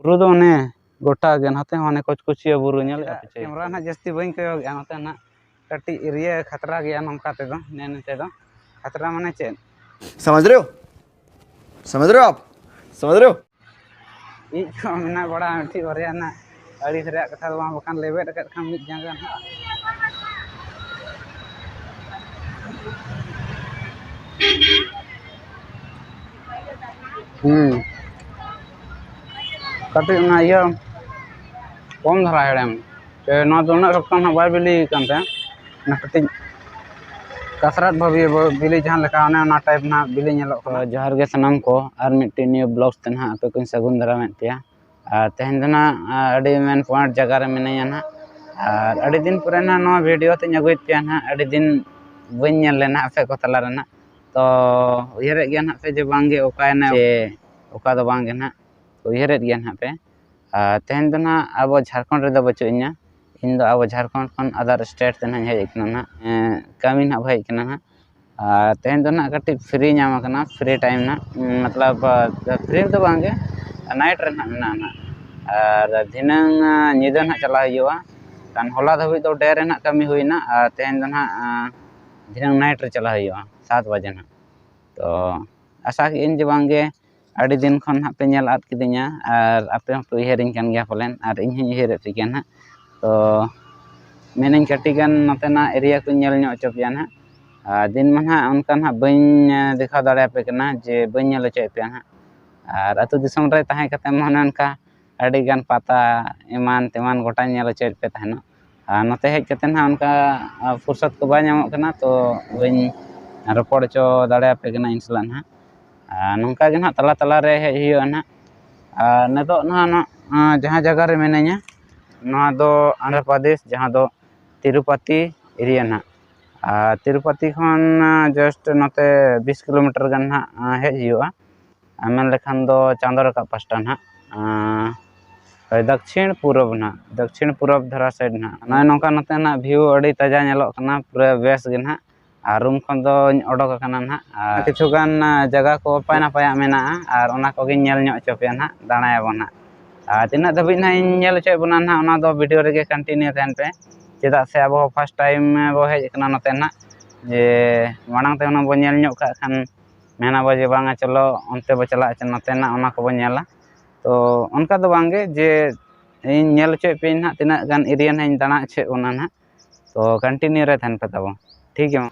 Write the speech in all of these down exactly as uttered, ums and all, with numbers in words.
ᱵᱩᱨᱩ ᱫᱚ ᱚᱱᱮ ᱜᱚᱴᱟ ᱜᱮ, ᱱᱚᱛᱮ ᱦᱚᱸ ᱚᱱᱮ ᱠᱚᱪᱠᱚᱪᱤᱭᱟᱹ ᱵᱩᱨᱩ ᱧᱮᱞᱮᱫᱼᱟ ᱯᱮ ᱪᱮ? ᱠᱮᱢᱨᱟ ᱱᱟᱦᱟᱜ ᱡᱟᱹᱥᱛᱤ ᱵᱟᱹᱧ ᱠᱚᱭᱚᱜᱮᱜᱼᱟ, ᱱᱚᱛᱮ ᱱᱟᱦᱟᱜ ᱠᱟᱹᱴᱤᱡ ᱮᱨᱤᱭᱟ ᱠᱷᱟᱛᱨᱟ ᱜᱮᱭᱟ ᱱᱚᱝᱠᱟ ᱛᱮᱫᱚ, ᱱᱮ ᱱᱚᱛᱮ ᱫᱚ᱾ ᱠᱷᱟᱛᱨᱟ ᱢᱟᱱᱮ ᱪᱮᱫ? समझ रहे हो? समझ रहे हो आप? समझ रहे हो? ᱤᱡ ᱠᱚ ᱢᱮᱱᱟᱜ ᱵᱟᱲᱟ ᱢᱤᱫᱴᱤᱡ ᱵᱟᱨᱭᱟ ᱱᱟᱜ, ᱟᱹᱲᱤᱥ ᱨᱮᱭᱟᱜ ᱠᱟᱛᱷᱟ ᱫᱚ ᱵᱟᱝ, ᱵᱟᱠᱷᱟᱱ ᱞᱮᱵᱮᱫ ᱟᱠᱟᱫ ᱠᱷᱟᱱ ᱢᱤᱫ ᱡᱟᱸᱜᱟ ᱱᱟᱜ᱾ ᱦᱩᱸ᱾ ᱠᱟᱹᱴᱤᱡ ᱚᱱᱟ ᱤᱭᱟᱹ ᱠᱚᱢ ᱫᱷᱟᱨᱟ ᱦᱮᱲᱮᱢ᱾ ᱥᱮ ᱱᱚᱣᱟ ᱫᱚ ᱩᱱᱟᱹᱜ ᱥᱚᱠᱛᱚ ᱱᱟᱜ ᱵᱟᱭ ᱵᱤᱞᱤ ᱠᱟᱱ ᱛᱟᱦᱮᱸᱫ᱾ ᱚᱱᱟ ᱠᱟᱹᱴᱤᱡ ᱠᱟᱥᱨᱟᱛ ᱵᱷᱟᱵᱤ ᱵᱤᱞᱤ ᱡᱟᱦᱟᱸ ᱞᱮᱠᱟ, ᱚᱱᱮ ᱚᱱᱟ ᱴᱟᱭᱤᱯ ᱱᱟᱜ ᱵᱤᱞᱤ ᱧᱮᱞᱚᱜ ᱠᱟᱱᱟ᱾ ᱛᱚ ᱡᱚᱦᱟᱨ ᱜᱮ ᱥᱟᱱᱟᱢ ᱠᱚ, ᱟᱨ ᱢᱤᱫᱴᱤᱡ ᱱᱤᱭᱩ ᱵᱞᱚᱜ ᱛᱮ ᱱᱟᱦᱟᱜ ᱟᱯᱮ ᱠᱚᱧ ᱥᱟᱹᱜᱩᱱ ᱫᱟᱨᱟᱢᱮᱫ ᱯᱮᱭᱟ᱾ ᱟᱨ ᱛᱮᱦᱮᱧ ᱫᱚ ᱱᱟᱦᱟᱜ, ᱟ, ᱟᱹᱰᱤ ᱢᱮᱱ ᱯᱚᱭᱮᱱᱴ ᱡᱟᱭᱜᱟ ᱨᱮ ᱢᱤᱱᱟᱹᱧᱟ ᱱᱟᱦᱟᱜ᱾ ᱟᱨ ᱟᱹᱰᱤ ᱫᱤᱱ ᱯᱚᱨᱮ ᱱᱟᱦᱟᱜ ᱱᱚᱣᱟ ᱵᱷᱤᱰᱤᱭᱳ ᱛᱮᱧ ᱟᱹᱜᱩᱭᱮᱫ ᱯᱮᱭᱟ ᱱᱟᱦᱟᱜ, ᱟᱹᱰᱤ ᱫᱤᱱ ᱵᱟᱹᱧ ᱧᱮᱞ ᱞᱮᱱᱟ ᱟᱯᱮ ᱠᱚ ᱛᱟᱞᱟ ᱨᱮ ᱱᱟᱦᱟᱜ᱾ ᱛᱚ ᱩᱭᱦᱟᱹᱨᱮᱫ ᱜᱮᱭᱟ ᱱᱟᱦᱟᱜ ᱯᱮ ᱡᱮ ᱵᱟᱝᱜᱮ ᱚᱠᱟᱭᱮᱱᱟ ᱥᱮ ᱚᱠᱟ ᱫᱚ ᱵᱟᱝᱜᱮ ᱱᱟᱦᱟᱜ, ᱛᱚ ᱩᱭᱦᱟᱹᱨᱮᱫ ᱜᱮᱭᱟ ᱱᱟᱦᱟᱜ ᱯᱮ᱾ ᱟᱨ ᱛᱮᱦᱮᱧ ᱫᱚ ᱱᱟᱦᱟᱜ ᱟᱵᱚ ᱡᱷᱟᱲᱠᱷᱚᱸᱰ ᱨᱮᱫᱚ ᱵᱟᱹᱪᱩᱜ ᱤᱧᱟ, ᱤᱧ ᱫᱚ ᱟᱵᱚ ᱡᱷᱟᱲᱠᱷᱚᱸᱰ ᱠᱷᱚᱱ ᱟᱫᱟᱨ ᱥᱴᱮᱴ ᱛᱮ ᱱᱟᱦᱟᱜ ᱤᱧ ᱦᱮᱡ ᱟᱠᱟᱱᱟ ᱱᱟᱦᱟᱜ, ᱮᱸ, ᱠᱟᱹᱢᱤ ᱱᱟᱦᱟᱜ ᱦᱮᱡ ᱟᱠᱟᱱᱟ ᱱᱟᱦᱟᱜ᱾ ᱟᱨ ᱛᱮᱦᱮᱧ ᱫᱚ ᱱᱟᱦᱟᱜ ᱠᱟᱹᱴᱤᱡ ᱯᱷᱨᱤ ᱧᱟᱢ ᱟᱠᱟᱱᱟ, ᱯᱷᱨᱤ ᱴᱟᱭᱤᱢ ᱱᱟᱦᱟᱜ, ᱩᱸ, ᱢᱚᱛᱞᱚᱵ, ᱯᱷᱨᱤ ᱫᱚ ᱵᱟᱝᱜᱮ, ᱱᱟᱭᱤᱴ ᱨᱮ ᱱᱟᱦᱟᱜ ᱢᱮᱱᱟᱜᱼᱟ ᱱᱟᱦᱟᱜ᱾ ᱟᱨ ᱫᱷᱤᱱᱟᱹᱝ, ᱟᱸ, ᱧᱤᱫᱟᱹ ᱱᱟᱦᱟᱜ ᱪᱟᱞᱟᱜ ᱦᱩᱭᱩᱜᱼᱟ᱾ ᱠᱷᱟᱱ ᱦᱚᱞᱟ ᱫᱷᱟᱹᱵᱤᱡ ᱫᱚ ᱰᱮ ᱨᱮ ᱱᱟᱦᱟᱜ ᱠᱟᱹᱢᱤ ᱦᱩᱭᱱᱟ, ᱟᱨ ᱛᱮᱦᱮᱧ ᱫᱚ ᱱᱟᱦᱟᱜ, ᱟᱸ, ᱫᱷᱤᱱᱟᱹᱝ ᱱᱟᱭᱤᱴ ᱨᱮ ᱪᱟᱞᱟᱜ ᱦᱩᱭᱩᱜᱼᱟ, ᱥᱟᱛ ᱵᱟᱡᱮ ᱱᱟᱦᱟᱜ᱾ ᱛᱚ ᱟᱥᱟ ᱠᱮᱫ ᱟᱹᱧ ᱡᱮ ᱵᱟᱝᱜᱮ ᱟᱹᱰᱤ ᱫᱤᱱ ᱠᱷᱚᱱ ᱱᱟᱦᱟᱜ ᱯᱮ ᱧᱮᱞ ᱟᱫ ᱠᱤᱫᱤᱧᱟ, ᱟᱨ ᱟᱯᱮ ᱦᱚᱸᱯᱮ ᱩᱭᱦᱟᱹᱨᱤᱧ ᱠᱟᱱ ᱜᱮᱭᱟ ᱯᱟᱞᱮᱱ, ᱟᱨ ᱤᱧ ᱦᱚᱸᱧ ᱩᱭᱦᱟᱹᱨᱮᱫ ᱯᱮ ᱜᱮᱭᱟ ᱱᱟᱦᱟᱜ᱾ ᱛᱚ ᱢᱮᱱᱟᱹᱧ ᱠᱟᱹᱴᱤᱡ ᱜᱟᱱ ᱱᱚᱛᱮᱱᱟᱜ ᱮᱨᱤᱭᱟ ᱠᱚᱧ ᱧᱮᱞ ᱧᱚᱜ ᱦᱚᱪᱚ ᱯᱮᱭᱟ ᱱᱟᱦᱟᱜ᱾ ᱟᱨ ᱫᱤᱱ ᱢᱟ ᱱᱟᱦᱟᱜ ᱚᱱᱠᱟ ᱱᱟᱦᱟᱜ ᱵᱟᱹᱧ, ᱮ, ᱫᱮᱠᱷᱟᱣ ᱫᱟᱲᱮᱭᱟᱯᱮ ᱠᱟᱱᱟ ᱡᱮ ᱵᱟᱹᱧ ᱧᱮᱞ ᱦᱚᱪᱚᱭᱮᱫ ᱯᱮᱭᱟ ᱱᱟᱦᱟᱜ᱾ ᱟᱨ ᱟᱹᱛᱩ ᱫᱤᱥᱚᱢ ᱨᱮ ᱛᱟᱦᱮᱸ ᱠᱟᱛᱮ ᱢᱟ ᱚᱱᱮ ᱚᱱᱠᱟ ᱟᱹᱰᱤ ᱜᱟᱱ ᱯᱟᱛᱟ ᱮᱢᱟᱱ ᱛᱮᱢᱟᱱ ᱜᱚᱴᱟᱧ ᱧᱮᱞ ᱦᱚᱪᱚᱭᱮᱫ ᱯᱮ ᱛᱟᱦᱮᱱᱚᱜ᱾ ᱟᱨ ᱱᱚᱛᱮ ᱦᱮᱡ ᱠᱟᱛᱮ ᱱᱟᱦᱟᱜ ᱚᱱᱠᱟ, ᱟ, ᱯᱷᱩᱨᱥᱚᱛ ᱠᱚ ᱵᱟᱭ ᱧᱟᱢᱚᱜ ᱠᱟᱱᱟ, ᱛᱚ ᱵᱟᱹᱧ ᱨᱚᱯᱚᱲ ᱦᱚᱪᱚ ᱫᱟᱲᱮᱭᱟᱯᱮ ᱠᱟᱱᱟ ᱤᱧ ᱥᱟᱞᱟᱜ ᱱᱟᱦᱟᱜ᱾ ᱟᱨ ᱱᱚᱝᱠᱟ ᱜᱮ ᱱᱟᱦᱟᱜ ᱛᱟᱞᱟ ᱛᱟᱞᱟ ᱨᱮ ᱦᱮᱡ ᱦᱩᱭᱩᱜᱼᱟ ᱱᱟᱦᱟᱜ᱾ ᱟᱨ ᱱᱤᱛᱚᱜ ᱱᱟᱦᱟᱜ ᱱᱚ-, ᱟ, ᱡᱟᱦᱟᱸ ᱡᱟᱭᱜᱟ ᱨᱮ ᱢᱤᱱᱟᱹᱧᱟ, ᱱᱚᱣᱟ ᱫᱚ ᱟᱱᱫᱷᱨᱚ ᱯᱨᱚᱫᱮᱥ, ᱡᱟᱦᱟᱸ ᱫᱚ ᱛᱤᱨᱩᱯᱟᱛᱤ ᱮᱨᱤᱭᱟ ᱱᱟᱦᱟᱜ᱾ ᱟᱨ ᱛᱤᱨᱩᱯᱟᱛᱤ ᱠᱷᱚᱱ, ᱟ, ᱡᱟᱥᱴ ᱱᱚᱛᱮ ᱵᱤᱥ ᱠᱤᱞᱳᱢᱤᱴᱟᱨ ᱜᱟᱱ ᱱᱟᱦᱟᱜ, ᱟ, ᱦᱮᱡ ᱦᱩᱭᱩᱜᱼᱟ᱾ ᱟᱨ ᱢᱮᱱ ᱞᱮᱠᱷᱟᱱ ᱫᱚ ᱪᱟᱸᱫᱚ ᱨᱟᱠᱟᱵ ᱯᱟᱥᱴᱟ ᱱᱟᱦᱟᱜ, ᱟᱸ, ᱦᱳᱭ, ᱫᱟᱠᱪᱷᱤᱬ ᱯᱩᱨᱚᱵᱽ ᱱᱟᱦᱟᱜ, ᱫᱟᱠᱪᱷᱤᱬ ᱯᱩᱨᱚᱵᱽ ᱫᱷᱟᱨᱟ ᱥᱟᱭᱤᱰ ᱱᱟᱦᱟᱜ᱾ ᱱᱚᱜᱼᱚᱭ ᱱᱚᱝᱠᱟ ᱱᱚᱛᱮ ᱱᱟᱦᱟᱜ ᱵᱷᱤᱭᱩ ᱟᱹᱰᱤ ᱛᱟᱡᱟ ᱧᱮᱞᱚᱜ ᱠᱟᱱᱟ, ᱯᱩᱨᱟᱹ ᱵᱮᱥ ᱜᱮ ᱱᱟᱦᱟᱜ᱾ ᱟᱨ ᱨᱩᱢ ᱠᱷᱚᱱ ᱫᱚᱧ ᱚᱰᱚᱠ ᱟᱠᱟᱱᱟ ᱱᱟᱦᱟᱜ, ᱟᱨ ᱠᱤᱪᱷᱩ ᱜᱟᱱ, ᱟᱸ, ᱡᱟᱭᱜᱟ ᱠᱚ ᱱᱟᱯᱟᱭ ᱱᱟᱯᱟᱭᱟᱜ ᱢᱮᱱᱟᱜᱼᱟ, ᱟᱨ ᱚᱱᱟ ᱠᱚᱜᱮᱧ ᱧᱮᱞ ᱧᱚᱜ ᱦᱚᱪᱚ ᱯᱮᱭᱟ ᱱᱟᱦᱟᱜ, ᱫᱟᱬᱟᱭᱟᱵᱚᱱ ᱱᱟᱦᱟᱜ᱾ ᱟᱨ ᱛᱤᱱᱟᱹᱜ ᱫᱷᱟᱹᱵᱤᱡ ᱱᱟᱦᱟᱜ ᱤᱧ ᱧᱮᱞ ᱦᱚᱪᱚᱭᱮᱫ ᱵᱚᱱᱟ ᱱᱟᱦᱟᱜ, ᱚᱱᱟ ᱫᱚ ᱵᱷᱤᱰᱤᱭᱳ ᱨᱮᱜᱮ ᱠᱚᱱᱴᱤᱱᱤᱭᱩ ᱛᱟᱦᱮᱱ ᱯᱮ᱾ ᱪᱮᱫᱟᱜ ᱥᱮ ᱟᱵᱚ ᱦᱚᱸ ᱯᱷᱟᱥᱴ ᱴᱟᱭᱤᱢ ᱵᱚ ᱦᱮᱡ ᱟᱠᱟᱱᱟ ᱱᱚᱛᱮ ᱱᱟᱦᱟᱜ, ᱡᱮ ᱢᱟᱲᱟᱝ ᱛᱮ ᱦᱩᱱᱟᱹᱝ ᱵᱚᱱ ᱧᱮᱞ ᱧᱚᱜ ᱠᱟᱜ ᱠᱷᱟᱱ ᱢᱮᱱᱟᱵᱚ ᱡᱮ ᱵᱟᱝᱟ ᱪᱚᱞᱚ ᱚᱱᱛᱮ ᱵᱚ ᱪᱟᱞᱟᱜᱼᱟ, ᱱᱚᱛᱮ ᱱᱟᱜ ᱚᱱᱟ ᱠᱚᱵᱚ ᱧᱮᱞᱟ᱾ ᱛᱚ ᱚᱱᱠᱟ ᱫᱚ ᱵᱟᱝᱜᱮ ᱡᱮ ᱤᱧ ᱧᱮᱞ ᱦᱚᱪᱚᱭᱮᱫ ᱯᱮᱭᱟᱹᱧ ᱱᱟᱦᱟᱜ ᱛᱤᱱᱟᱹᱜ ᱜᱟᱱ ᱮᱨᱤᱭᱟ ᱱᱟᱦᱟᱜ ᱤᱧ ᱫᱟᱬᱟ ᱦᱚᱪᱚᱭᱮᱫ ᱵᱚᱱᱟ ᱱᱟᱦᱟᱜ᱾ ᱛᱚ ᱠᱚᱱᱴᱤᱱᱤᱭᱩ ᱨᱮ ᱛᱟᱦᱮᱱ ᱯᱮ ᱛᱟᱵᱚ, ᱴᱷᱤᱠ ᱜᱮᱭᱟ ᱢᱟ᱾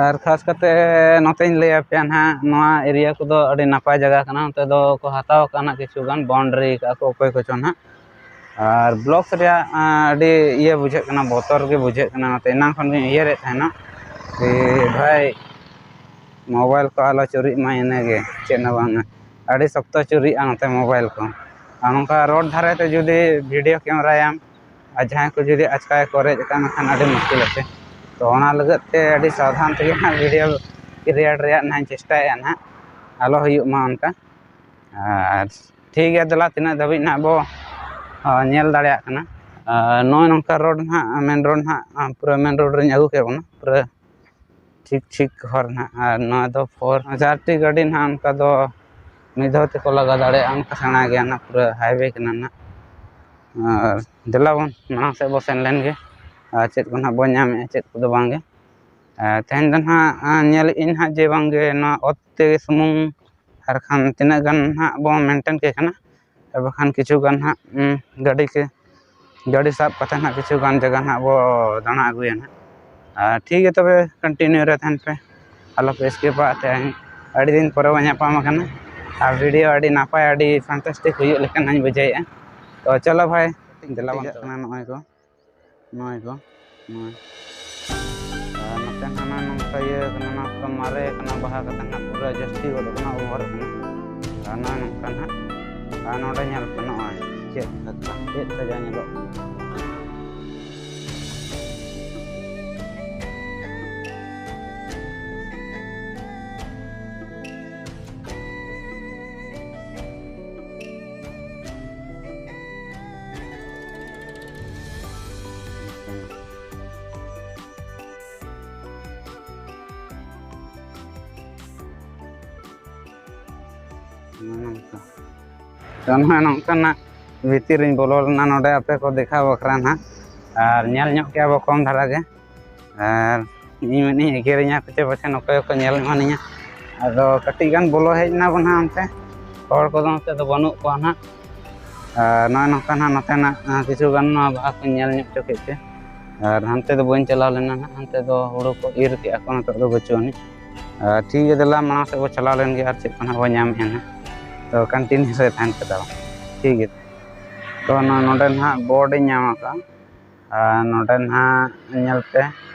ᱟᱨ ᱠᱷᱟᱥ ᱠᱟᱛᱮ ᱱᱚᱛᱮᱧ ᱞᱟᱹᱭ ᱟᱯᱮᱭᱟ ᱱᱟᱦᱟᱜ, ᱱᱚᱣᱟ ᱮᱨᱤᱭᱟ ᱠᱚᱫᱚ ᱟᱹᱰᱤ ᱱᱟᱯᱟᱭ ᱡᱟᱭᱜᱟ ᱠᱟᱱᱟ᱾ ᱱᱚᱛᱮ ᱫᱚ ᱠᱚ ᱦᱟᱛᱟᱣ ᱟᱠᱟᱫ ᱱᱟᱦᱟᱜ ᱠᱤᱪᱷᱩ ᱜᱟᱱ, ᱵᱟᱣᱩᱱᱰᱟᱨᱤ ᱟᱠᱟᱫ ᱠᱚ ᱚᱠᱚᱭ ᱠᱚᱪᱚ ᱱᱟᱦᱟᱜ᱾ ᱟᱨ ᱵᱞᱚᱠ ᱨᱮᱭᱟᱜ ᱟᱹᱰᱤ ᱤᱭᱟᱹ ᱵᱩᱡᱷᱟᱹᱜ ᱠᱟᱱᱟ, ᱵᱚᱛᱚᱨ ᱜᱮ ᱵᱩᱡᱷᱟᱹᱜ ᱠᱟᱱᱟ᱾ ᱱᱚᱛᱮ ᱮᱱᱟᱝ ᱠᱷᱚᱱ ᱜᱤᱧ ᱩᱭᱦᱟᱹᱨᱮᱫ ᱛᱟᱦᱮᱱᱟ ᱠᱤ ᱵᱷᱟᱭ ᱢᱳᱵᱟᱭᱤᱞ ᱠᱚ ᱟᱞᱚ ᱪᱩᱨᱤᱜ ᱢᱟ, ᱤᱱᱟᱹᱜᱮ, ᱪᱮᱫ ᱦᱚᱸ ᱵᱟᱝᱟ᱾ ᱟᱹᱰᱤ ᱥᱚᱠᱛᱚ ᱪᱩᱨᱤᱜᱼᱟ ᱱᱚᱛᱮ ᱢᱳᱵᱟᱭᱤᱞ ᱠᱚ᱾ ᱟᱨ ᱱᱚᱝᱠᱟ ᱨᱳᱰ ᱫᱷᱟᱨᱮ ᱛᱮ ᱡᱩᱫᱤ ᱵᱷᱤᱰᱤᱭᱳ ᱠᱮᱢᱮᱨᱟᱭᱟᱢ ᱟᱨ ᱡᱟᱦᱟᱸᱭ ᱠᱚ ᱡᱩᱫᱤ ᱟᱪᱠᱟ ᱜᱮᱠᱚ ᱨᱮᱡ ᱟᱠᱟᱱ ᱠᱷᱟᱱ ᱟᱹᱰᱤ ᱢᱩᱥᱠᱤᱞ ᱟᱥᱮ᱾ ᱛᱚ ᱚᱱᱟ ᱞᱟᱹᱜᱤᱫ ᱛᱮ ᱟᱹᱰᱤ ᱥᱟᱵᱫᱷᱟᱱ ᱛᱮᱜᱮ ᱱᱟᱦᱟᱜ ᱵᱷᱤᱰᱤᱭᱳ ᱠᱨᱤᱭᱮᱴ ᱨᱮᱭᱟᱜ ᱱᱟᱦᱟᱜ ᱤᱧ ᱪᱮᱥᱴᱟᱭᱮᱫᱼᱟ ᱱᱟᱦᱟᱜ, ᱟᱞᱚ ᱦᱩᱭᱩᱜ ᱢᱟ ᱚᱱᱠᱟ᱾ ᱟᱨ ᱴᱷᱤᱠ ᱜᱮᱭᱟ, ᱫᱮᱞᱟ ᱛᱤᱱᱟᱹᱜ ᱫᱷᱟᱹᱵᱤᱡ ᱱᱟᱦᱟᱜ ᱵᱚ ᱧᱮᱞ ᱫᱟᱲᱮᱭᱟᱜ ᱠᱟᱱᱟ᱾ ᱟᱨ ᱱᱚᱜᱼᱚᱭ ᱱᱚᱝᱠᱟ ᱨᱳᱰ ᱱᱟᱦᱟᱜ, ᱢᱮᱱ ᱨᱳᱰ ᱱᱟᱦᱟᱜ ᱯᱩᱨᱟᱹ ᱢᱮᱱ ᱨᱳᱰ ᱨᱤᱧ ᱟᱹᱜᱩ ᱠᱮᱫ ᱵᱚᱱᱟ ᱯᱩᱨᱟᱹ᱾ ᱴᱷᱤᱠ ᱴᱷᱤᱠ ᱦᱚᱨ ᱱᱟᱦᱟᱜ᱾ ᱟᱨ ᱱᱚᱣᱟ ᱫᱚ ᱯᱷᱳᱨ ᱪᱟᱨᱴᱤ ᱜᱟᱹᱰᱤ ᱱᱟᱦᱟᱜ ᱚᱱᱠᱟ ᱫᱚ ᱢᱤᱫ ᱫᱷᱟᱣ ᱛᱮᱠᱚ ᱞᱟᱜᱟ ᱫᱟᱲᱮᱭᱟᱜᱼᱟ, ᱚᱱᱠᱟ ᱥᱮᱬᱟ ᱜᱮᱭᱟ ᱱᱟᱦᱟᱜ, ᱯᱩᱨᱟᱹ ᱦᱟᱭᱣᱮ ᱠᱟᱱᱟ ᱱᱟᱦᱟᱜ᱾ ᱟᱨ ᱫᱮᱞᱟ ᱵᱚᱱ ᱢᱟᱲᱟᱝ ᱥᱮᱫ ᱵᱚ ᱥᱮᱱ ᱞᱮᱱ ᱜᱮ, ᱟᱨ ᱪᱮᱫ ᱠᱚ ᱱᱟᱦᱟᱜ ᱵᱚᱱ ᱧᱟᱢᱮᱫᱼᱟ, ᱪᱮᱫ ᱠᱚᱫᱚ ᱵᱟᱝ ᱜᱮ᱾ ᱟᱨ ᱛᱮᱦᱮᱧ ᱫᱚ ᱱᱟᱦᱟᱜ ᱧᱮᱞᱮᱫ ᱟᱹᱧ ᱱᱟᱦᱟᱜ ᱡᱮ ᱵᱟᱝ ᱜᱮ ᱱᱚᱣᱟ ᱚᱛ ᱛᱮ ᱥᱩᱢᱩᱝ ᱟᱨ ᱠᱷᱟᱱ ᱛᱤᱱᱟᱹᱜ ᱜᱟᱱ ᱱᱟᱦᱟᱜ ᱵᱚᱱ ᱢᱮᱱᱴᱮᱱ ᱠᱮ ᱠᱟᱱᱟ, ᱟᱨ ᱵᱟᱠᱷᱟᱱ ᱠᱤᱪᱷᱩ ᱜᱟᱱ ᱱᱟᱦᱟᱜ, ᱩᱸ, ᱜᱟᱹᱰᱤ ᱠᱮ, ᱜᱟᱹᱰᱤ ᱥᱟᱵ ᱠᱟᱛᱮ ᱱᱟᱦᱟᱜ ᱠᱤᱪᱷᱩ ᱜᱟᱱ ᱡᱟᱭᱜᱟ ᱱᱟᱦᱟᱜ ᱵᱚ ᱫᱟᱬᱟ ᱟᱹᱜᱩᱭᱟ ᱱᱟᱦᱟᱜ᱾ ᱟᱨ ᱴᱷᱤᱠ ᱜᱮᱭᱟ ᱛᱚᱵᱮ, ᱠᱚᱱᱴᱤᱱᱤᱭᱩ ᱨᱮ ᱛᱟᱦᱮᱱ ᱯᱮ, ᱟᱞᱚ ᱯᱮ ᱥᱠᱤᱯᱟ᱾ ᱛᱮᱦᱮᱧ ᱟᱹᱰᱤ ᱫᱤᱱ ᱯᱚᱨᱮ ᱵᱚᱱ ᱧᱟᱯᱟᱢ ᱟᱠᱟᱱᱟ ᱟᱨ ᱵᱷᱤᱰᱤᱭᱳ ᱟᱹᱰᱤ ᱱᱟᱯᱟᱭ, ᱟᱹᱰᱤ ᱯᱷᱟᱱᱴᱟᱥᱴᱤᱠ ᱦᱩᱭᱩᱜ ᱞᱮᱠᱟᱱᱟᱜ ᱤᱧ ᱵᱩᱡᱷᱟᱹᱣᱮᱫᱼᱟ᱾ ᱛᱚ ᱪᱚᱞᱚ ᱵᱷᱟᱭ, ᱫᱮᱞᱟ ᱵᱚᱱ ᱪᱟᱞᱟᱜ ᱠᱟᱱᱟ᱾ ᱱᱚᱜᱼᱚᱭ ᱠᱚ, ᱱᱚᱜᱼᱚᱭ ᱠᱚ, ᱱᱚᱜᱼᱚᱭ᱾ ᱟᱨ ᱱᱚᱛᱮ ᱦᱟᱱᱟ ᱱᱚᱝᱠᱟ ᱤᱭᱟᱹ ᱠᱟᱱᱟ, ᱱᱚᱣᱟ ᱠᱚᱫᱚ ᱢᱟᱨᱮ ᱠᱟᱱᱟ, ᱵᱟᱦᱟ ᱠᱟᱛᱮ ᱱᱟᱜ ᱯᱩᱨᱟᱹ ᱡᱟᱹᱥᱛᱤ ᱜᱚᱫᱚᱜ ᱠᱟᱱᱟ, ᱚᱵᱷᱟᱨ ᱠᱟᱱᱟ᱾ ᱟᱨ ᱱᱚᱜᱼᱚᱭ ᱱᱚᱝᱠᱟ ᱱᱟᱜ, ᱟᱨ ᱱᱚᱰᱮ ᱧᱮᱞ ᱯᱮ, ᱱᱚᱜᱼᱚᱭ ᱪᱮᱫ ᱞᱮᱠᱟ, ᱪᱮᱫ ᱥᱟᱡᱟᱣ ᱧᱮᱞᱚᱜ ᱠᱟᱱᱟ᱾ ᱱᱚᱜᱼᱚ ᱱᱚᱝᱠᱟ᱾ ᱛᱚ ᱱᱚᱜᱼᱚᱭ ᱱᱚᱝᱠᱟᱱᱟᱜ ᱵᱷᱤᱛᱤᱨ ᱨᱤᱧ ᱵᱚᱞᱚ ᱞᱮᱱᱟ ᱱᱚᱰᱮ ᱟᱯᱮ ᱠᱚ ᱫᱮᱠᱷᱟᱣ ᱵᱟᱠᱷᱨᱟ ᱱᱟᱦᱟᱜ, ᱟᱨ ᱧᱮᱞ ᱧᱚᱜ ᱠᱮᱜᱼᱟ ᱵᱚ ᱠᱚᱢ ᱫᱷᱟᱨᱟ ᱜᱮ᱾ ᱟᱨ ᱤᱧ ᱢᱮᱱᱮᱫ ᱮᱜᱮᱨᱤᱧᱟ ᱠᱚ ᱪᱮ ᱯᱟᱪᱷᱮ ᱱᱚᱠᱚᱭ ᱠᱚ ᱧᱮᱞ ᱮᱢᱟᱱᱤᱧᱟ᱾ ᱟᱫᱚ ᱠᱟᱹᱴᱤᱡ ᱜᱟᱱ ᱵᱚᱞᱚ ᱦᱮᱡ ᱮᱱᱟ ᱵᱚᱱ ᱦᱟᱸᱜ ᱚᱱᱛᱮ, ᱦᱚᱲ ᱠᱚᱫᱚ ᱱᱚᱛᱮ ᱫᱚ ᱵᱟᱹᱱᱩᱜ ᱠᱚᱣᱟ ᱱᱟᱦᱟᱜ᱾ ᱟᱨ ᱱᱚᱜᱼᱚᱭ ᱱᱚᱝᱠᱟ ᱱᱟᱦᱟᱜ ᱱᱚᱛᱮᱱᱟᱜ, ᱟᱸ, ᱠᱤᱪᱷᱩ ᱜᱟᱱ ᱱᱚᱣᱟ ᱵᱟᱦᱟ ᱠᱚᱧ ᱧᱮᱞ ᱧᱚᱜ ᱦᱚᱪᱚ ᱠᱮᱫ ᱯᱮ᱾ ᱟᱨ ᱦᱟᱱᱛᱮ ᱫᱚ ᱵᱟᱹᱧ ᱪᱟᱞᱟᱣ ᱞᱮᱱᱟ ᱱᱟᱦᱟᱜ, ᱦᱟᱱᱛᱮ ᱫᱚ ᱦᱩᱲᱩ ᱠᱚ ᱤᱨ ᱠᱮᱜᱼᱟ ᱠᱚ, ᱱᱤᱛᱚᱜ ᱫᱚ ᱵᱟᱹᱪᱩᱜ ᱟᱹᱱᱤᱡ᱾ ᱟᱨ ᱴᱷᱤᱠ ᱜᱮᱭᱟ, ᱫᱮᱞᱟ ᱢᱟᱲᱟᱝ ᱥᱮᱫ ᱵᱚ ᱪᱟᱞᱟᱣ ᱞᱮᱱ ᱜᱮ, ᱟᱨ ᱪᱮᱫ ᱠᱚ ᱱᱟᱦᱟᱜ ᱵᱚ ᱧᱟᱢᱮᱫᱼᱟ ᱱᱟᱦᱟᱜ᱾ ᱛᱚ continue ᱨᱮ ᱛᱟᱦᱮᱱ ᱯᱮ ᱛᱟᱵᱚᱱ, ᱴᱷᱤᱠ ᱜᱮᱭᱟ᱾ ᱛᱚ ᱱᱚ-, ᱱᱚᱰᱮ ᱱᱟᱦᱟᱜ board ᱤᱧ ᱧᱟᱢ ᱟᱠᱟᱫᱼᱟ᱾ ᱟᱨ ᱱᱚᱰᱮ ᱱᱟᱦᱟᱜ ᱧᱮᱞ ᱯᱮ,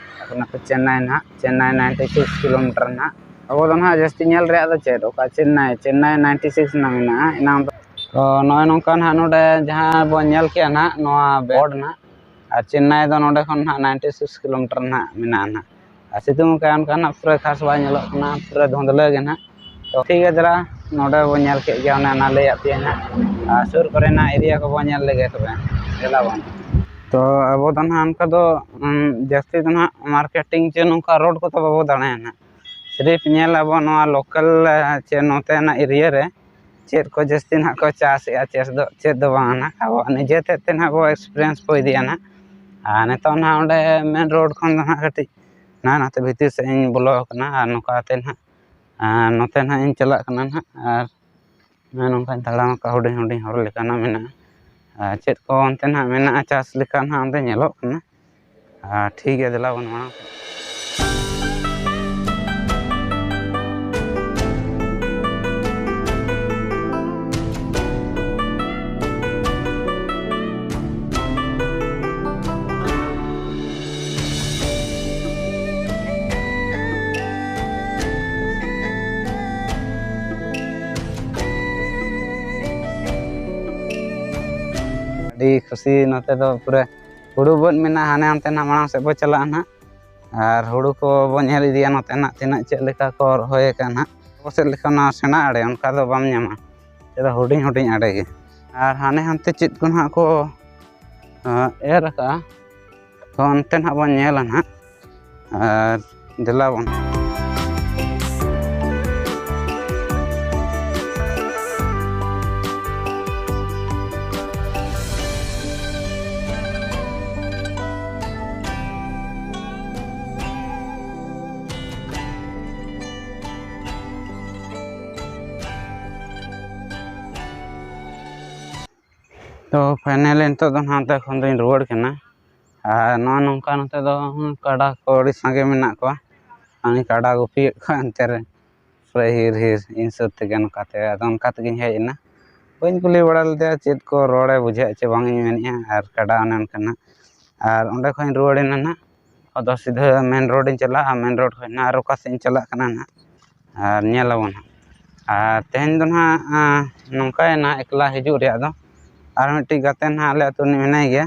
ᱚᱱᱟ ᱠᱚ ᱪᱮᱱᱱᱟᱭ ᱱᱟᱦᱟᱜ, ᱪᱮᱱᱱᱟᱭ ninety six kilometer ᱱᱟᱦᱟᱜ᱾ ᱟᱵᱚ ᱫᱚ ᱱᱟᱦᱟᱜ ᱡᱟᱹᱥᱛᱤ ᱧᱮᱞ ᱨᱮᱭᱟᱜ ᱫᱚ ᱪᱮᱫ, ᱚᱠᱟ ᱪᱮᱱᱱᱟᱭ, ᱪᱮᱱᱱᱟᱭ ninety six ᱨᱮᱱᱟᱜ ᱢᱮᱱᱟᱜᱼᱟ, ᱮᱱᱟᱝ ᱫᱚ᱾ ᱛᱚ ᱱᱚᱜᱼᱚᱭ ᱱᱚᱝᱠᱟ ᱱᱟᱦᱟᱜ ᱱᱚᱰᱮ ᱡᱟᱦᱟᱸ ᱵᱚᱱ ᱧᱮᱞ ᱠᱮᱜᱼᱟ ᱱᱟᱦᱟᱜ, ᱱᱚᱣᱟ board ᱱᱟᱦᱟᱜ, ᱟᱨ ᱪᱮᱱᱱᱟᱭ ᱫᱚ ᱱᱚᱰᱮ ᱠᱷᱚᱱ ᱱᱟᱦᱟᱜ ninety six kilometer ᱱᱟᱦᱟᱜ ᱢᱮᱱᱟᱜᱼᱟ ᱱᱟᱦᱟᱜ᱾ ᱟᱨ ᱥᱤᱛᱩᱝ ᱠᱟᱜᱼᱟ, ᱚᱱᱠᱟ ᱱᱟᱦᱟᱜ ᱯᱩᱨᱟᱹ ᱠᱷᱟᱥ ᱵᱟᱭ ᱧᱮᱞᱚᱜ ᱠᱟᱱᱟ, ᱯᱩᱨᱟᱹ ᱫᱷᱩᱸᱫᱽᱞᱟᱹ ᱜᱮ ᱱᱟᱦᱟᱜ᱾ ᱛᱚ ᱴᱷᱤᱠ ᱜᱮᱭᱟ, ᱫᱮᱞᱟ ᱱᱚᱰᱮ ᱵᱚᱱ ᱧᱮᱞ ᱠᱮᱫ ᱜᱮᱭᱟ, ᱚᱱᱮ ᱚᱱᱟ ᱞᱟᱹᱭᱟᱫ ᱯᱮᱭᱟ ᱱᱟᱦᱟᱜ᱾ ᱟᱨ ᱥᱩᱨ ᱠᱚᱨᱮᱱᱟᱜ area ᱠᱚᱵᱚᱱ ᱧᱮᱞ ᱞᱮᱜᱮ ᱛᱚᱵᱮ, ᱫᱮᱞᱟ ᱵᱚᱱ᱾ ᱛᱚ ᱟᱵᱚ ᱫᱚ ᱱᱟᱦᱟᱜ ᱚᱱᱠᱟ ᱫᱚ, ᱩᱸ, ᱡᱟᱹᱥᱛᱤ ᱫᱚ ᱱᱟᱦᱟᱜ marketing ᱪᱮ ᱱᱚᱝᱠᱟ road ᱠᱚᱫᱚ ᱵᱟᱵᱚ ᱫᱟᱬᱟᱭᱟ ᱱᱟᱦᱟᱜ᱾ ᱥᱤᱨᱤᱯ ᱧᱮᱞ ᱟᱵᱚ ᱱᱚᱣᱟ local, ᱮ, ᱪᱮ ᱱᱚᱛᱮᱱᱟᱜ area ᱨᱮ ᱪᱮᱫ ᱠᱚ ᱡᱟᱹᱥᱛᱤ ᱱᱟᱦᱟᱜ ᱠᱚ ᱪᱟᱥᱮᱜᱼᱟ, ᱪᱟᱥ ᱫᱚ ᱪᱮᱫ ᱫᱚ ᱵᱟᱝ ᱱᱟᱦᱟᱜ, ᱟᱵᱚᱣᱟᱜ ᱱᱤᱡᱮ ᱛᱮᱫ ᱛᱮ ᱱᱟᱦᱟᱜ ᱵᱚ experience ᱵᱚ ᱤᱫᱤᱭᱟ ᱱᱟᱦᱟᱜ᱾ ᱟᱨ ᱱᱤᱛᱚᱜ ᱱᱟᱦᱟᱜ ᱚᱸᱰᱮ main road ᱠᱷᱚᱱ ᱫᱚ ᱱᱟᱦᱟᱜ ᱠᱟᱹᱴᱤᱡ ᱱᱟᱦᱟᱜ ᱱᱚᱛᱮ ᱵᱷᱤᱛᱤᱨ ᱥᱮᱫ ᱤᱧ ᱵᱚᱞᱚ ᱟᱠᱟᱱᱟ, ᱟᱨ ᱱᱚᱝᱠᱟ ᱠᱟᱛᱮ ᱱᱟᱦᱟᱜ, ᱟᱨ ᱱᱚᱛᱮ ᱱᱟᱦᱟᱜ ᱤᱧ ᱪᱟᱞᱟᱜ ᱠᱟᱱᱟ ᱱᱟᱦᱟᱜ᱾ ᱟᱨ ᱱᱚᱜᱼᱚᱭ ᱱᱚᱝᱠᱟᱧ ᱛᱟᱲᱟᱢ ᱟᱠᱟᱫ, ᱦᱩᱰᱤᱧ ᱦᱩᱰᱤᱧ ᱦᱚᱨ ᱞᱮᱠᱟᱱᱟᱜ ᱢᱮᱱᱟᱜᱼᱟ᱾ ᱟᱨ ᱪᱮᱫ ᱠᱚ ᱚᱱᱛᱮ ᱱᱟᱦᱟᱜ ᱢᱮᱱᱟᱜᱼᱟ ᱪᱟᱥ ᱞᱮᱠᱟ ᱱᱟᱦᱟᱜ ᱚᱸᱰᱮ ᱧᱮᱞᱚᱜ ᱠᱟᱱᱟ᱾ ᱟᱨ ᱴᱷᱤᱠ ᱜᱮᱭᱟ, ᱫᱮᱞᱟ ᱵᱚᱱ ᱢᱟᱲᱟᱝ ᱥᱮᱫ᱾ ᱟᱹᱰᱤ ᱠᱷᱩᱥᱤ, ᱱᱚᱛᱮ ᱫᱚ ᱯᱩᱨᱟᱹ ᱦᱩᱲᱩ ᱵᱟᱹᱫᱽ ᱢᱮᱱᱟᱜᱼᱟ, ᱦᱟᱱᱮ ᱦᱟᱱᱛᱮ ᱱᱟᱜ ᱢᱟᱲᱟᱝ ᱥᱮᱫ ᱵᱚ ᱪᱟᱞᱟᱜᱼᱟ ᱱᱟᱦᱟᱜ᱾ ᱟᱨ ᱦᱩᱲᱩ ᱠᱚ ᱵᱚ ᱧᱮᱞ ᱤᱫᱤᱭᱟ ᱱᱚᱛᱮ ᱱᱟᱜ ᱛᱤᱱᱟᱹᱜ ᱪᱮᱫ ᱞᱮᱠᱟ ᱠᱚ ᱨᱚᱦᱚᱭ ᱟᱠᱟᱫ ᱱᱟᱦᱟᱜ᱾ ᱟᱵᱚ ᱥᱮᱫ ᱞᱮᱠᱟ ᱚᱱᱟ ᱥᱮᱬᱟ ᱟᱲᱮ ᱚᱱᱠᱟ ᱫᱚ ᱵᱟᱢ ᱧᱟᱢᱟ, ᱛᱮᱫᱚ ᱦᱩᱰᱤᱧ ᱦᱩᱰᱤᱧ ᱟᱲᱮ ᱜᱮ᱾ ᱟᱨ ᱦᱟᱱᱮ ᱦᱟᱱᱛᱮ ᱪᱮᱫ ᱠᱚ ᱱᱟᱦᱟᱜ ᱠᱚ, ᱟᱸ, ᱮᱨ ᱟᱠᱟᱜᱼᱟ, ᱛᱚ ᱚᱱᱛᱮ ᱱᱟᱦᱟᱜ ᱵᱚᱱ ᱧᱮᱞᱟ ᱱᱟᱦᱟᱜ᱾ ᱟᱨ ᱫᱮᱞᱟ ᱵᱚᱱ᱾ ᱛᱚ finally ᱱᱤᱛᱚᱜ ᱫᱚ ᱱᱟᱦᱟᱜ ᱚᱱᱛᱮ ᱠᱷᱚᱱ ᱫᱚᱧ ᱨᱩᱣᱟᱹᱲ ᱠᱟᱱᱟ᱾ ᱟᱨ ᱱᱚᱜᱼᱚ ᱱᱚᱝᱠᱟ ᱱᱚᱛᱮ ᱫᱚ ᱠᱟᱰᱟ ᱠᱚ ᱟᱹᱰᱤ ᱥᱟᱸᱜᱮ ᱢᱮᱱᱟᱜ ᱠᱚᱣᱟ᱾ ᱩᱱᱤ ᱠᱟᱰᱟ ᱜᱩᱯᱤᱭᱮᱫ ᱠᱚᱣᱟ, ᱚᱱᱛᱮ ᱨᱮ ᱯᱩᱨᱟᱹ ᱦᱤᱨ ᱦᱤᱨ ᱤᱧ ᱥᱩᱨ ᱛᱮᱜᱮ ᱱᱚᱝᱠᱟ ᱛᱮ, ᱟᱫᱚ ᱚᱱᱠᱟ ᱛᱮᱜᱮᱧ ᱦᱮᱡ ᱮᱱᱟ᱾ ᱵᱟᱹᱧ ᱠᱩᱞᱤ ᱵᱟᱲᱟ ᱞᱮᱫᱮᱭᱟ ᱪᱮᱫ ᱠᱚ ᱨᱚᱲᱮ ᱵᱩᱡᱷᱟᱹᱣᱮᱫ ᱪᱮ ᱵᱟᱝ ᱤᱧ ᱢᱮᱱᱮᱫᱼᱟ, ᱟᱨ ᱠᱟᱰᱟ ᱚᱱᱮ ᱚᱱᱠᱟ ᱱᱟᱜ᱾ ᱟᱨ ᱚᱸᱰᱮ ᱠᱷᱚᱱᱤᱧ ᱨᱩᱣᱟᱹᱲᱮᱱᱟ ᱱᱟᱜ᱾ ᱟᱫᱚ ᱥᱤᱫᱷᱟᱹ ᱢᱮᱱ ᱨᱳᱰ ᱤᱧ ᱪᱟᱞᱟᱜᱼᱟ, ᱢᱮᱱ ᱨᱳᱰ ᱠᱷᱚᱱ ᱱᱟᱜ ᱟᱨ ᱚᱠᱟ ᱥᱮᱫ ᱤᱧ ᱪᱟᱞᱟᱜ ᱠᱟᱱᱟ ᱱᱟᱜ, ᱟᱨ ᱧᱮᱞ ᱟᱵᱚᱱ ᱦᱟᱸᱜ᱾ ᱟᱨ ᱛᱮᱦᱮᱧ ᱫᱚ ᱱᱟᱜ, ᱟᱸ, ᱱᱚᱝᱠᱟᱭᱮᱱᱟ ᱮᱠᱞᱟ ᱦᱤᱡᱩᱜ ᱨᱮᱭᱟᱜ ᱫᱚ᱾ ᱟᱨ ᱢᱤᱫᱴᱤᱡ ᱜᱟᱛᱮ ᱱᱟᱜ ᱟᱞᱮ ᱟᱹᱛᱩ ᱨᱤᱱᱤᱡ ᱢᱮᱱᱟᱭ ᱜᱮᱭᱟ,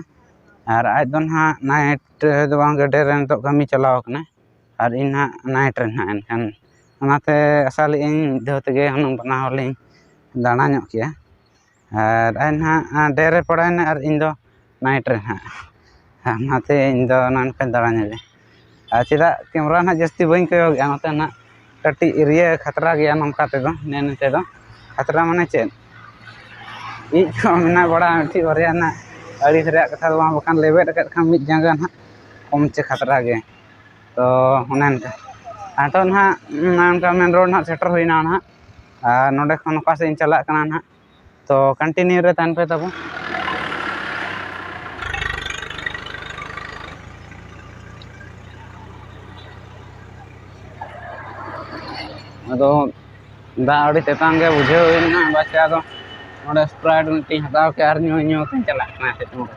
ᱟᱨ ᱟᱡ ᱫᱚ ᱱᱟᱜ night ᱫᱚ ᱵᱟᱝ, ᱰᱮ ᱨᱮ ᱱᱤᱛᱚᱜ ᱠᱟᱹᱢᱤ ᱪᱟᱞᱟᱣ ᱠᱟᱱᱟᱭ, ᱟᱨ ᱤᱧ ᱱᱟᱜ night ᱨᱮ ᱱᱟᱜ᱾ ᱮᱱᱠᱷᱟᱱ ᱚᱱᱟᱛᱮ ᱟᱥᱟ ᱞᱮᱫᱟᱹᱧ ᱢᱤᱫ ᱫᱷᱟᱣ ᱛᱮᱜᱮ ᱦᱩᱱᱟᱹᱝ ᱵᱟᱱᱟ ᱦᱚᱲ ᱞᱤᱧ ᱫᱟᱬᱟ ᱧᱚᱜ ᱠᱮᱭᱟ᱾ ᱟᱨ ᱟᱡ ᱱᱟᱦᱟᱜ ᱰᱮ ᱨᱮ ᱯᱟᱲᱟᱣᱮᱱᱟ ᱟᱨ ᱤᱧ ᱫᱚ night ᱨᱮ ᱱᱟᱦᱟᱜ᱾ ᱚᱱᱟᱛᱮ ᱤᱧ ᱫᱚ ᱚᱱᱮ ᱚᱱᱠᱟᱧ ᱫᱟᱬᱟ ᱧᱚᱜᱟ᱾ ᱟᱨ ᱪᱮᱫᱟᱜ camera ᱱᱟᱦᱟᱜ ᱡᱟᱹᱥᱛᱤ ᱵᱟᱹᱧ ᱠᱚᱭᱚᱜᱮᱜᱼᱟ, ᱱᱚᱛᱮ ᱱᱟᱦᱟᱜ ᱠᱟᱹᱴᱤᱡ area ᱠᱷᱟᱛᱨᱟ ᱜᱮᱭᱟ ᱱᱚᱝᱠᱟ ᱛᱮᱫᱚ, ᱱᱮ ᱱᱚᱛᱮ ᱫᱚ᱾ ᱠᱷᱟᱛᱨᱟ ᱢᱟᱱᱮ ᱪᱮᱫ? ᱤᱡ ᱠᱚ ᱢᱮᱱᱟᱜ ᱵᱟᱲᱟ ᱢᱤᱫᱴᱤᱡ ᱵᱟᱨᱭᱟ ᱱᱟᱦᱟᱜ, ᱟᱹᱲᱤᱥ ᱨᱮᱭᱟᱜ ᱠᱟᱛᱷᱟ ᱫᱚ ᱵᱟᱝ, ᱵᱟᱠᱷᱟᱱ ᱞᱮᱵᱮᱫ ᱟᱠᱟᱫ ᱠᱷᱟᱱ ᱢᱤᱫ ᱡᱟᱸᱜᱟ ᱱᱟᱦᱟᱜ ᱠᱚᱢ ᱪᱮ ᱠᱷᱟᱛᱨᱟ ᱜᱮ᱾ ᱛᱚ ᱚᱱᱮ ᱚᱱᱠᱟ᱾ ᱟᱨ ᱱᱤᱛᱚᱜ ᱱᱟᱦᱟᱜ ᱚᱱᱮ ᱚᱱᱠᱟ main road ᱱᱟᱦᱟᱜ ᱥᱮᱴᱮᱨ ᱦᱩᱭᱱᱟ ᱱᱟᱦᱟᱜ᱾ ᱟᱨ ᱱᱚᱸᱰᱮ ᱠᱷᱚᱱ ᱚᱠᱟ ᱥᱮᱫ ᱤᱧ ᱪᱟᱞᱟᱜ ᱠᱟᱱᱟ ᱱᱟᱦᱟᱜ, ᱛᱚ continue ᱨᱮ ᱛᱟᱦᱮᱱ ᱯᱮ ᱛᱟᱵᱚ᱾ ᱟᱫᱚ ᱫᱟᱜ ᱟᱹᱰᱤ ᱛᱮᱛᱟᱝ ᱜᱮ ᱵᱩᱡᱷᱟᱹᱣ ᱮᱱᱟ, ᱵᱟᱪᱷᱟ ᱫᱚ ᱱᱚᱰᱮ Sprite ᱢᱤᱫᱴᱤᱡ ᱦᱟᱛᱟᱣ ᱠᱮᱫ ᱟᱨ ᱧᱩ ᱧᱩ ᱛᱮᱧ ᱪᱟᱞᱟᱜ ᱠᱟᱱᱟ ᱥᱤᱛᱩᱝ ᱨᱮ᱾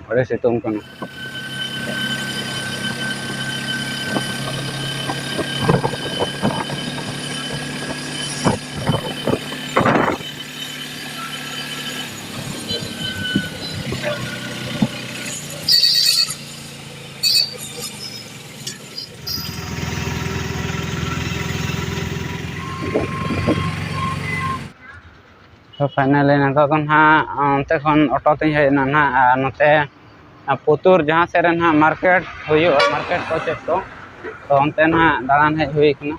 ᱟᱹᱰᱤ ᱥᱤᱛᱩᱝ ᱠᱟᱱᱟ᱾ ᱛᱚ finally ᱱᱤᱛᱚᱜ ᱫᱚ ᱱᱟᱦᱟᱜ ᱚᱱᱛᱮ ᱠᱷᱚᱱ auto ᱛᱮᱧ ᱦᱮᱡ ᱮᱱᱟ ᱱᱟᱦᱟᱜ, ᱟᱨ ᱱᱚᱛᱮ ᱯᱩᱛᱩᱨ ᱡᱟᱦᱟᱸ ᱥᱮᱫ ᱨᱮ ᱱᱟᱦᱟᱜ market ᱦᱩᱭᱩᱜᱼᱟ, market ᱠᱚ ᱪᱮᱫ ᱠᱚ, ᱛᱚ ᱚᱱᱛᱮ ᱱᱟᱦᱟᱜ ᱫᱟᱬᱟᱱ ᱦᱮᱡ ᱦᱩᱭ ᱠᱟᱱᱟ᱾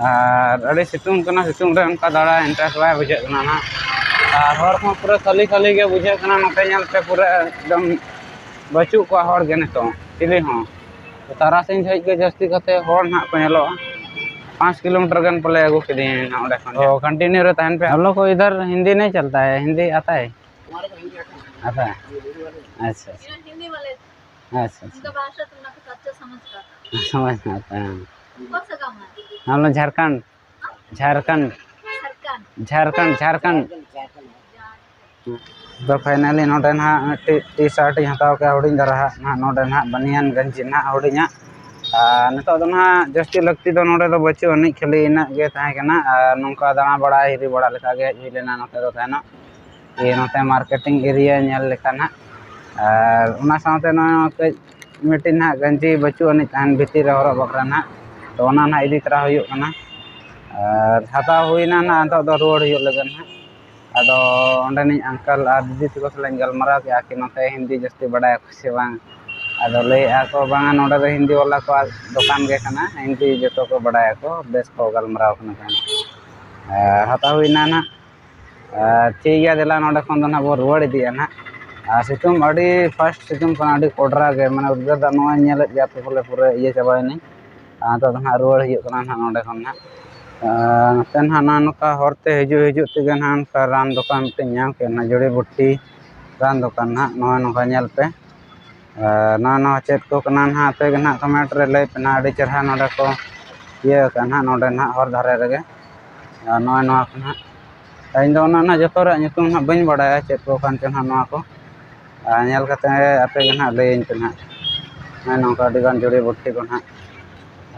ᱟᱨ ᱟᱹᱰᱤ ᱥᱤᱛᱩᱝ ᱠᱟᱱᱟ, ᱥᱤᱛᱩᱝ ᱨᱮ ᱚᱱᱠᱟ ᱫᱟᱬᱟ interest ᱵᱟᱭ ᱵᱩᱡᱷᱟᱹᱜ ᱠᱟᱱᱟ ᱱᱟᱦᱟᱜ᱾ ᱟᱨ ᱦᱚᱨ ᱠᱚᱦᱚᱸ ᱯᱩᱨᱟᱹ ᱠᱷᱟᱹᱞᱤ ᱠᱷᱟᱹᱞᱤ ᱜᱮ ᱵᱩᱡᱷᱟᱹᱜ ᱠᱟᱱᱟ, ᱱᱚᱛᱮ ᱧᱮᱞᱛᱮ ᱯᱩᱨᱟᱹ ᱮᱠᱫᱚᱢ ᱵᱟᱹᱪᱩᱜ ᱠᱚᱣᱟ ᱦᱚᱲ ᱜᱮ ᱱᱤᱛᱚᱝ, ᱪᱤᱞᱤ ᱦᱚᱸ᱾ ᱛᱟᱨᱟᱥᱤᱧ ᱡᱚᱦᱚᱜ ᱜᱮ ᱡᱟᱹᱥᱛᱤ ᱠᱟᱛᱮ ᱦᱚᱲ ᱱᱟᱦᱟᱜ ᱠᱚ ᱧᱮᱞᱚᱜᱼᱟ᱾ ᱯᱟᱸᱪ ᱠᱤᱞᱳᱢᱤᱴᱟᱨ ᱜᱟᱱ ᱯᱟᱞᱮ ᱟᱹᱜᱩ ᱠᱤᱫᱤᱧᱟ ᱱᱟᱦᱟᱜ ᱚᱸᱰᱮ ᱠᱷᱚᱱ᱾ ᱚ, continue ᱨᱮ ᱛᱟᱦᱮᱱ ᱯᱮ᱾ हम लोग को इधर हिंदी नहीं चलता है, हिंदी आता है? आता है? अच्छा। अच्छा, अच्छा। अच्छा, अच्छा। समझ में आता है, हाँ। हम लोग झारखंड। झारखंड। झारखंड, झारखंड। ᱫᱚ finally ᱱᱚᱰᱮ ᱱᱟᱦᱟᱜ ᱢᱤᱫᱴᱤᱡ T-shirt ᱤᱧ ᱦᱟᱛᱟᱣ ᱠᱮᱫᱼᱟ, ᱦᱩᱰᱤᱧ ᱫᱷᱟᱨᱟ ᱦᱟᱸᱜ ᱱᱟᱦᱟᱜ, ᱱᱚᱰᱮ ᱱᱟᱦᱟᱜ ᱵᱟᱱᱤᱭᱟᱱ ᱜᱮᱧᱡᱤ ᱱᱟᱦᱟᱜ ᱦᱩᱰᱤᱧᱟᱜ᱾ ᱟᱨ ᱱᱤᱛᱚᱜ ᱫᱚ ᱱᱟᱦᱟᱜ ᱡᱟᱹᱥᱛᱤ ᱞᱟᱹᱠᱛᱤ ᱫᱚ ᱱᱚᱰᱮ ᱫᱚ ᱵᱟᱹᱪᱩᱜ ᱟᱹᱱᱤᱡ, ᱠᱷᱟᱹᱞᱤ ᱤᱱᱟᱹᱜ ᱜᱮ ᱛᱟᱦᱮᱸ ᱠᱟᱱᱟ᱾ ᱟᱨ ᱱᱚᱝᱠᱟ ᱫᱟᱬᱟ ᱵᱟᱲᱟ, ᱦᱤᱨᱤ ᱵᱟᱲᱟ ᱞᱮᱠᱟ ᱜᱮ ᱦᱮᱡ ᱦᱩᱭ ᱞᱮᱱᱟ ᱱᱚᱛᱮ ᱫᱚ ᱛᱟᱦᱮᱱᱚᱜ᱾ ᱤᱭᱟᱹ, ᱱᱚᱛᱮ marketing area ᱧᱮᱞ ᱞᱮᱠᱟ ᱱᱟᱦᱟᱜ᱾ ᱟᱨ ᱚᱱᱟ ᱥᱟᱶᱛᱮ ᱱᱚᱜᱼᱚᱭ ᱠᱟᱹᱡ ᱢᱤᱫᱴᱤᱡ ᱱᱟᱦᱟᱜ ᱜᱮᱧᱡᱤ ᱵᱟᱹᱪᱩᱜ ᱟᱹᱱᱤᱡ ᱛᱟᱦᱮᱱ ᱵᱷᱤᱛᱤᱨ ᱨᱮ ᱦᱚᱨᱚᱜ ᱵᱟᱠᱷᱨᱟ ᱱᱟᱦᱟᱜ, ᱛᱚ ᱚᱱᱟ ᱱᱟᱦᱟᱜ ᱤᱫᱤ ᱛᱚᱨᱟ ᱦᱩᱭᱩᱜ ᱠᱟᱱᱟ᱾ ᱟᱨ ᱦᱟᱛᱟᱣ ᱦᱩᱭᱱᱟ ᱱᱟᱦᱟᱜ, ᱱᱤᱛᱚᱜ ᱫᱚ ᱨᱩᱣᱟᱹᱲ ᱦᱩᱭᱩᱜ ᱞᱟᱹᱜᱤᱫ ᱱᱟᱦᱟᱜ᱾ ᱟᱫᱚ ᱚᱸᱰᱮᱱᱤᱡ uncle ᱟᱨ ᱫᱤᱫᱤ ᱛᱟᱠᱚ ᱥᱟᱞᱟᱜ ᱤᱧ ᱜᱟᱞᱢᱟᱨᱟᱣ ᱠᱮᱜᱼᱟ ᱠᱤ ᱱᱚᱛᱮ ᱦᱤᱱᱫᱤ ᱡᱟᱹᱥᱛᱤ ᱵᱟᱰᱟᱭᱟᱠᱚ ᱥᱮ ᱵᱟᱝ᱾ ᱟᱫᱚ ᱞᱟᱹᱭᱮᱜᱼᱟ ᱠᱚ, "ᱵᱟᱝᱟ, ᱱᱚᱰᱮ ᱫᱚ ᱦᱤᱱᱫᱤ ᱵᱟᱞᱟ ᱠᱚᱣᱟᱜ ᱫᱚᱠᱟᱱ ᱜᱮ ᱠᱟᱱᱟ, ᱦᱤᱱᱫᱤ ᱡᱚᱛᱚ ᱠᱚ ᱵᱟᱰᱟᱭᱟᱠᱚ, ᱵᱮᱥ ᱠᱚ ᱜᱟᱞᱢᱟᱨᱟᱣ ᱠᱟᱱᱟ ᱛᱟᱦᱮᱸᱫ᱾" ᱟᱨ ᱦᱟᱛᱟᱣ ᱦᱩᱭᱱᱟ ᱱᱟᱦᱟᱜ᱾ ᱟᱨ ᱴᱷᱤᱠ ᱜᱮᱭᱟ, ᱫᱮᱞᱟ ᱱᱚᱰᱮ ᱠᱷᱚᱱ ᱫᱚ ᱱᱟᱦᱟᱜ ᱵᱚᱱ ᱨᱩᱣᱟᱹᱲ ᱤᱫᱤᱜᱼᱟ ᱱᱟᱦᱟᱜ᱾ ᱟᱨ ᱥᱤᱛᱩᱝ ᱟᱹᱰᱤ fast ᱥᱤᱛᱩᱝ ᱠᱟᱱᱟ, ᱟᱹᱰᱤ ᱠᱚᱰᱨᱟ ᱜᱮ, ᱢᱟᱱᱮ ᱩᱫᱽᱜᱟᱹᱨ ᱫᱟᱜ ᱱᱚᱜᱼᱚᱭ ᱧᱮᱞᱮᱫ ᱜᱮᱭᱟ ᱯᱮ ᱵᱚᱞᱮ ᱯᱩᱨᱟᱹ ᱤᱭᱟᱹ ᱪᱟᱵᱟᱭᱮᱱᱟᱹᱧ᱾ ᱟᱨ ᱱᱤᱛᱚᱜ ᱫᱚ ᱱᱟᱦᱟᱜ ᱨᱩᱣᱟᱹᱲ ᱦᱩᱭᱩᱜ ᱠᱟᱱᱟ ᱱᱟᱦᱟᱜ ᱱᱚᱰᱮ ᱠᱷᱚᱱ ᱱᱟᱦᱟᱜ᱾ ᱟᱨ ᱱᱚᱛᱮ ᱱᱟᱦᱟᱜ ᱱᱚᱜᱼᱚ ᱱᱚᱝᱠᱟ ᱦᱚᱨ ᱛᱮ ᱦᱤᱡᱩᱜ ᱦᱤᱡᱩᱜ ᱛᱮᱜᱮ ᱱᱟᱦᱟᱜ ᱱᱚᱝᱠᱟ ᱨᱟᱱ ᱫᱚᱠᱟᱱ ᱢᱤᱫᱴᱮᱱ ᱧᱟᱢ ᱠᱮᱫ ᱱᱟᱦᱟᱜ, ᱡᱩᱲᱤ ᱵᱩᱴᱤ ᱨᱟᱱ ᱫᱚᱠᱟᱱ ᱱᱟᱦᱟᱜ, ᱱᱚᱜᱼᱚᱭ ᱱᱚᱝᱠᱟ ᱧᱮᱞ ᱯᱮ᱾ ᱟᱨ ᱱᱚᱣᱟ, ᱱᱚᱣᱟ ᱪᱮᱫ ᱠᱚ ᱠᱟᱱᱟ ᱱᱟᱦᱟᱜ, ᱟᱯᱮ ᱜᱮ ᱱᱟᱦᱟᱜ comment ᱨᱮ ᱞᱟᱹᱭ ᱯᱮ ᱱᱟᱦᱟᱜ᱾ ᱟᱹᱰᱤ ᱪᱮᱨᱦᱟ ᱱᱚᱰᱮ ᱠᱚ ᱤᱭᱟᱹ ᱟᱠᱟᱫ ᱱᱟᱦᱟᱜ ᱱᱚᱰᱮ ᱱᱟᱦᱟᱜ ᱦᱚᱨ ᱫᱷᱟᱨᱮ ᱨᱮᱜᱮ᱾ ᱟᱨ ᱱᱚᱜᱼᱚᱭ ᱱᱚᱣᱟ ᱠᱚ ᱱᱟᱦᱟᱜ, ᱤᱧ ᱫᱚ ᱚᱱᱟ ᱱᱟᱦᱟᱜ ᱡᱚᱛᱚ ᱨᱮᱭᱟᱜ ᱧᱩᱛᱩᱢ ᱱᱟᱦᱟᱜ ᱵᱟᱹᱧ ᱵᱟᱲᱟᱭᱟ, ᱪᱮᱫ ᱠᱚ ᱠᱟᱱ ᱪᱚ ᱱᱟᱦᱟᱜ ᱱᱚᱣᱟ ᱠᱚ᱾ ᱟᱨ ᱧᱮᱞ ᱠᱟᱛᱮ ᱟᱯᱮ ᱜᱮ ᱱᱟᱦᱟᱜ ᱞᱟᱹᱭᱟᱹᱧ ᱯᱮ ᱱᱟᱦᱟᱜ᱾ ᱱᱚᱜᱼᱚᱭ ᱱᱚᱝᱠᱟ ᱟᱹᱰᱤ ᱜᱟᱱ ᱡᱩᱲᱤ ᱵᱩᱴᱤ ᱠᱚ ᱱᱟᱦᱟᱜ᱾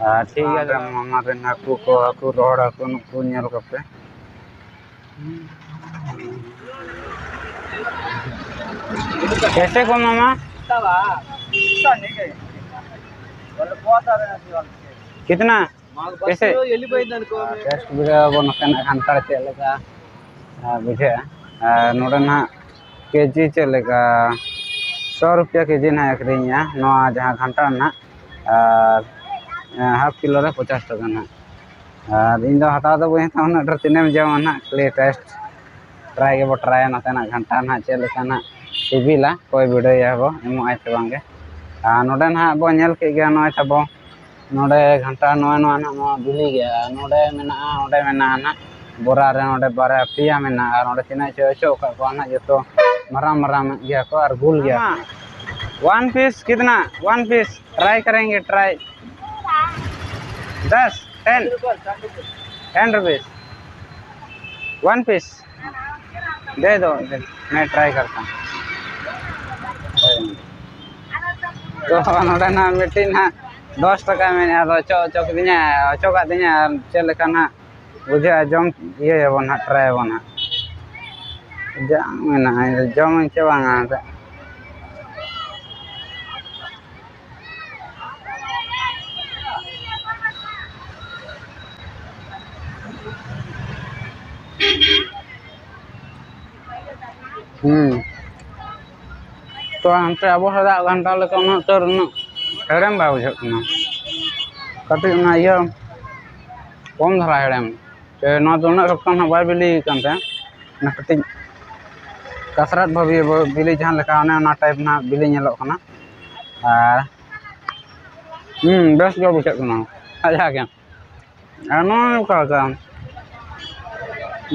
ᱟᱨ ᱴᱷᱤᱠ ᱜᱮᱭᱟ, ᱢᱟᱢᱟ ᱨᱮᱱ ᱦᱟᱹᱠᱩ ᱠᱚ, ᱦᱟᱹᱠᱩ ᱨᱚᱦᱚᱲ ᱦᱟᱹᱠᱩ ᱱᱩᱠᱩ ᱧᱮᱞ ᱠᱚᱯᱮ᱾ कैसे को मामा? कितना? कैसे? Taste ᱵᱤᱰᱟᱹᱣ ᱟᱵᱚ ᱱᱚᱛᱮᱱᱟᱜ ᱠᱟᱱᱴᱷᱟᱲ ᱪᱮᱫ ᱞᱮᱠᱟ, ᱟᱨ ᱵᱩᱡᱷᱟᱹᱜᱼᱟ᱾ ᱟᱨ ᱱᱚᱰᱮ ᱱᱟᱦᱟᱜ ᱠᱮᱡᱤ ᱪᱮᱫ ᱞᱮᱠᱟ? ᱥᱚ ᱨᱩᱯᱤᱭᱟ ᱠᱮᱡᱤ ᱱᱟᱦᱟᱜ ᱟᱹᱠᱷᱨᱤᱧᱮᱜᱼᱟ ᱱᱚᱣᱟ ᱡᱟᱦᱟᱸ ᱠᱟᱱᱴᱷᱟᱲ ᱱᱟᱦᱟᱜ᱾ ᱟᱨ ᱦᱟᱯ ᱠᱤᱞᱳ ᱨᱮ ᱯᱚᱪᱟᱥ ᱴᱟᱠᱟ ᱱᱟᱦᱟᱜ᱾ ᱟᱨ ᱤᱧ ᱫᱚ ᱦᱟᱛᱟᱣ ᱫᱚ ᱵᱟᱹᱧ ᱦᱟᱛᱟᱣᱟ, ᱩᱱᱟᱹᱜ ᱰᱷᱮᱨ ᱛᱤᱱᱟᱹᱜ ᱮᱢ ᱡᱚᱢᱟ ᱱᱟᱦᱟᱜ, ᱠᱷᱟᱹᱞᱤ taste, try ᱜᱮᱵᱚ tryᱟ ᱱᱚᱛᱮᱱᱟᱜ ᱠᱟᱱᱴᱷᱟᱲ ᱱᱟᱦᱟᱜ ᱪᱮᱫ ᱞᱮᱠᱟ ᱱᱟᱦᱟᱜ ᱥᱤᱵᱤᱞᱟ, ᱚᱠᱚᱭ ᱵᱤᱰᱟᱹᱣᱮᱭᱟ ᱵᱚ, ᱮᱢᱚᱜ ᱟᱭ ᱥᱮ ᱵᱟᱝᱜᱮ᱾ ᱟᱨ ᱱᱚᱰᱮ ᱱᱟᱦᱟᱜ ᱵᱚ ᱧᱮᱞ ᱠᱮᱫ ᱜᱮᱭᱟ, ᱱᱚᱜᱼᱚᱭ ᱛᱟᱵᱚ ᱱᱚᱰᱮ ᱜᱷᱟᱱᱴᱟ ᱱᱚᱣᱟ ᱱᱚᱣᱟ ᱱᱟᱜ ᱱᱚᱣᱟ ᱵᱤᱞᱤ ᱜᱮᱭᱟ, ᱟᱨ ᱱᱚᱰᱮ ᱢᱮᱱᱟᱜᱼᱟ, ᱚᱸᱰᱮ ᱢᱮᱱᱟᱜᱼᱟ ᱱᱟᱜ ᱵᱚᱨᱟ ᱨᱮ ᱱᱚᱰᱮ ᱵᱟᱨᱭᱟ ᱯᱮᱭᱟ ᱢᱮᱱᱟᱜᱼᱟ, ᱟᱨ ᱚᱸᱰᱮ ᱛᱤᱱᱟᱹᱜ ᱪᱚ ᱚᱪᱚᱜ ᱟᱠᱟᱫ ᱠᱚᱣᱟ ᱱᱟᱜ, ᱡᱚᱛᱚ ᱢᱟᱨᱟᱝ ᱢᱟᱨᱟᱝ ᱜᱮᱭᱟ ᱠᱚ ᱟᱨ ᱜᱳᱞ ᱜᱮᱭᱟ᱾ One piece कितना? One piece try करेंगे, try. दस, ten, ten rupees, one piece. दे दो, दे, मैं try करता हूँ. ᱛᱚ ᱱᱚᱰᱮ ᱱᱟᱜ ᱢᱤᱫᱴᱤᱡ ᱱᱟᱜ ᱫᱚᱥ ᱴᱟᱠᱟᱭ ᱢᱮᱱᱮᱫᱼᱟ, ᱟᱫᱚ ᱚᱪᱚᱜ ᱚᱪᱚ ᱠᱤᱫᱤᱧᱟ, ᱚᱪᱚ ᱠᱟᱫᱤᱧᱟ, ᱟᱨ ᱪᱮᱫ ᱞᱮᱠᱟ ᱱᱟᱜ ᱵᱩᱡᱷᱟᱹᱜᱼᱟ, ᱡᱚᱢ ᱤᱭᱟᱹᱭᱟᱵᱚᱱ ᱱᱟᱜ, try ᱟᱵᱚᱱ ᱱᱟᱜ. ᱡᱟᱝ ᱢᱮᱱᱟᱜᱼᱟ, ᱡᱚᱢᱟᱹᱧ ᱪᱮ ᱵᱟᱝᱟ ᱮᱱᱛᱮ. ᱦᱩᱸ᱾ ᱛᱚ ᱦᱟᱱᱛᱮ ᱟᱵᱚ ᱥᱮᱫᱟᱜ ᱜᱷᱟᱱᱴᱟ ᱞᱮᱠᱟ ᱩᱱᱟᱹᱜ ᱩᱛᱟᱹᱨ ᱩᱱᱟᱹᱜ ᱦᱮᱲᱮᱢ ᱵᱟᱭ ᱵᱩᱡᱷᱟᱹᱜ ᱠᱟᱱᱟ᱾ ᱠᱟᱹᱴᱤᱡ ᱚᱱᱟ ᱤᱭᱟᱹ ᱠᱚᱢ ᱫᱷᱟᱨᱟ ᱦᱮᱲᱮᱢ᱾ ᱥᱮ ᱱᱚᱣᱟ ᱫᱚ ᱩᱱᱟᱹᱜ ᱥᱚᱠᱛᱚ ᱱᱟᱦᱟᱜ ᱵᱟᱭ ᱵᱤᱞᱤ ᱠᱟᱱ ᱛᱟᱦᱮᱸᱫ᱾ ᱚᱱᱟ ᱠᱟᱹᱴᱤᱡ ᱠᱟᱥᱨᱟᱛ ᱵᱷᱟᱵᱤ ᱵᱤᱞᱤ ᱡᱟᱦᱟᱸ ᱞᱮᱠᱟ, ᱚᱱᱮ ᱚᱱᱟ type ᱱᱟᱦᱟᱜ ᱵᱤᱞᱤ ᱧᱮᱞᱚᱜ ᱠᱟᱱᱟ᱾ ᱟᱨ ᱦᱩᱸ, ᱵᱮᱥ ᱜᱮ ᱵᱩᱡᱷᱟᱹᱜ ᱠᱟᱱᱟ᱾ ᱟᱡᱷᱟᱜ ᱜᱮ᱾ ᱟᱨ ᱱᱚᱣᱟ ᱚᱠᱟ ᱞᱮᱠᱟ?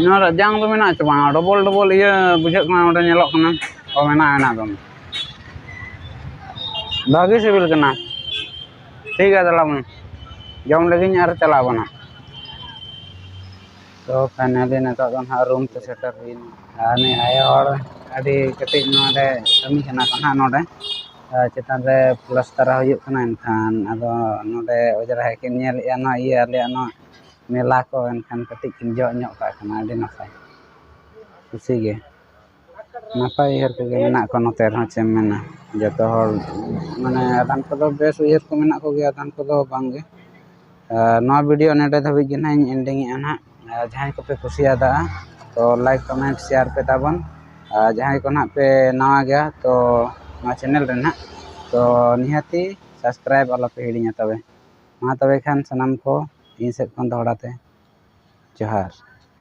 ᱱᱚᱣᱟ ᱨᱮᱭᱟᱜ ᱡᱟᱝ ᱫᱚ ᱢᱮᱱᱟᱜᱼᱟ ᱪᱮ ᱵᱟᱝ? Double double ᱤᱭᱟᱹ ᱵᱩᱡᱷᱟᱹᱜ ᱠᱟᱱᱟ, ᱚᱸᱰᱮ ᱧᱮᱞᱚᱜ ᱠᱟᱱᱟ᱾ ᱚ, ᱢᱮᱱᱟᱜᱼᱟ, ᱢᱮᱱᱟᱜᱼᱟ ᱫᱚ᱾ ᱵᱷᱟᱜᱮ ᱥᱤᱵᱤᱞ ᱠᱟᱱᱟ᱾ ᱴᱷᱤᱠ ᱜᱮᱭᱟ, ᱛᱟᱦᱚᱞᱮ ᱵᱚᱱ ᱡᱚᱢ ᱞᱮᱜᱤᱧ ᱟᱨ ᱪᱟᱞᱟᱜ ᱟᱵᱚᱱ ᱦᱟᱸᱜ᱾ ᱛᱚ finally ᱱᱤᱛᱚᱜ ᱫᱚ ᱱᱟᱦᱟᱜ room ᱛᱮ ᱥᱮᱴᱮᱨ ᱦᱩᱭᱱᱟ᱾ ᱟᱨ ᱱᱩᱭ ᱟᱭᱳ ᱦᱚᱲ ᱟᱹᱰᱤ ᱠᱟᱹᱴᱤᱡ ᱱᱚᱰᱮ ᱠᱟᱹᱢᱤ ᱠᱟᱱᱟ ᱠᱚ ᱱᱟᱦᱟᱜ ᱱᱚᱰᱮ᱾ ᱟᱨ ᱪᱮᱛᱟᱱ ᱨᱮ ᱯᱞᱟᱥᱴᱟᱨ ᱦᱩᱭᱩᱜ ᱠᱟᱱᱟ, ᱮᱱᱠᱷᱟᱱ ᱟᱫᱚ ᱱᱚᱰᱮ ᱚᱡᱽᱨᱟ ᱦᱮᱸ ᱠᱤᱱ ᱧᱮᱞᱮᱫᱼᱟ ᱱᱚᱣᱟ ᱤᱭᱟᱹ, ᱟᱞᱮᱭᱟᱜ ᱱᱚᱣᱟ ᱢᱮᱞᱟ ᱠᱚ, ᱮᱱᱠᱷᱟᱱ ᱠᱟᱹᱴᱤᱡ ᱠᱤᱱ ᱡᱚᱜ ᱧᱚᱜ ᱠᱟᱜ ᱠᱟᱱᱟ᱾ ᱟᱹᱰᱤ ᱱᱟᱯᱟᱭ, ᱠᱩᱥᱤ ᱜᱮ᱾ ᱱᱟᱯᱟᱭ ᱩᱭᱦᱟᱹᱨ ᱠᱚᱜᱮ ᱢᱮᱱᱟᱜ ᱠᱚᱣᱟ ᱱᱚᱛᱮ ᱨᱮᱦᱚᱸ, ᱪᱮᱫ ᱮᱢ ᱢᱮᱱᱟ᱾ ᱡᱚᱛᱚ ᱦᱚᱲ, ᱢᱟᱱᱮ, ᱟᱫᱷᱟᱱ ᱠᱚᱫᱚ ᱵᱮᱥ ᱩᱭᱦᱟᱹᱨ ᱠᱚ ᱢᱮᱱᱟᱜ ᱠᱚᱜᱮᱭᱟ, ᱟᱫᱷᱟᱱ ᱠᱚᱫᱚ ᱵᱟᱝᱜᱮ᱾ ᱟᱨ ᱱᱚᱣᱟ video ᱱᱚᱰᱮ ᱫᱷᱟᱹᱵᱤᱡ ᱜᱮ ᱱᱟᱦᱟᱜ ᱤᱧ ending ᱮᱜᱼᱟ ᱱᱟᱦᱟᱜ᱾ ᱟᱨ ᱡᱟᱦᱟᱸᱭ ᱠᱚᱯᱮ ᱠᱩᱥᱤᱭᱟᱫᱟ, ᱛᱚ like, comment, share ᱯᱮ ᱛᱟᱵᱚᱱ᱾ ᱟᱨ ᱡᱟᱦᱟᱸᱭ ᱠᱚ ᱱᱟᱦᱟᱜ ᱯᱮ ᱱᱟᱣᱟ ᱜᱮᱭᱟ, ᱛᱚ ᱱᱚᱣᱟ channel ᱨᱮ ᱱᱟᱦᱟᱜ, ᱛᱚ ᱱᱤᱦᱟᱹᱛᱤ subscribe ᱟᱞᱚᱯᱮ ᱦᱤᱲᱤᱧᱟ ᱛᱚᱵᱮ᱾ ᱢᱟ ᱛᱚᱵᱮ ᱠᱷᱟᱱ ᱥᱟᱱᱟᱢ ᱠᱚ ᱤᱧ ᱥᱮᱫ ᱠᱷᱚᱱ ᱫᱚᱦᱲᱟ ᱛᱮ ᱡᱚᱦᱟᱨ᱾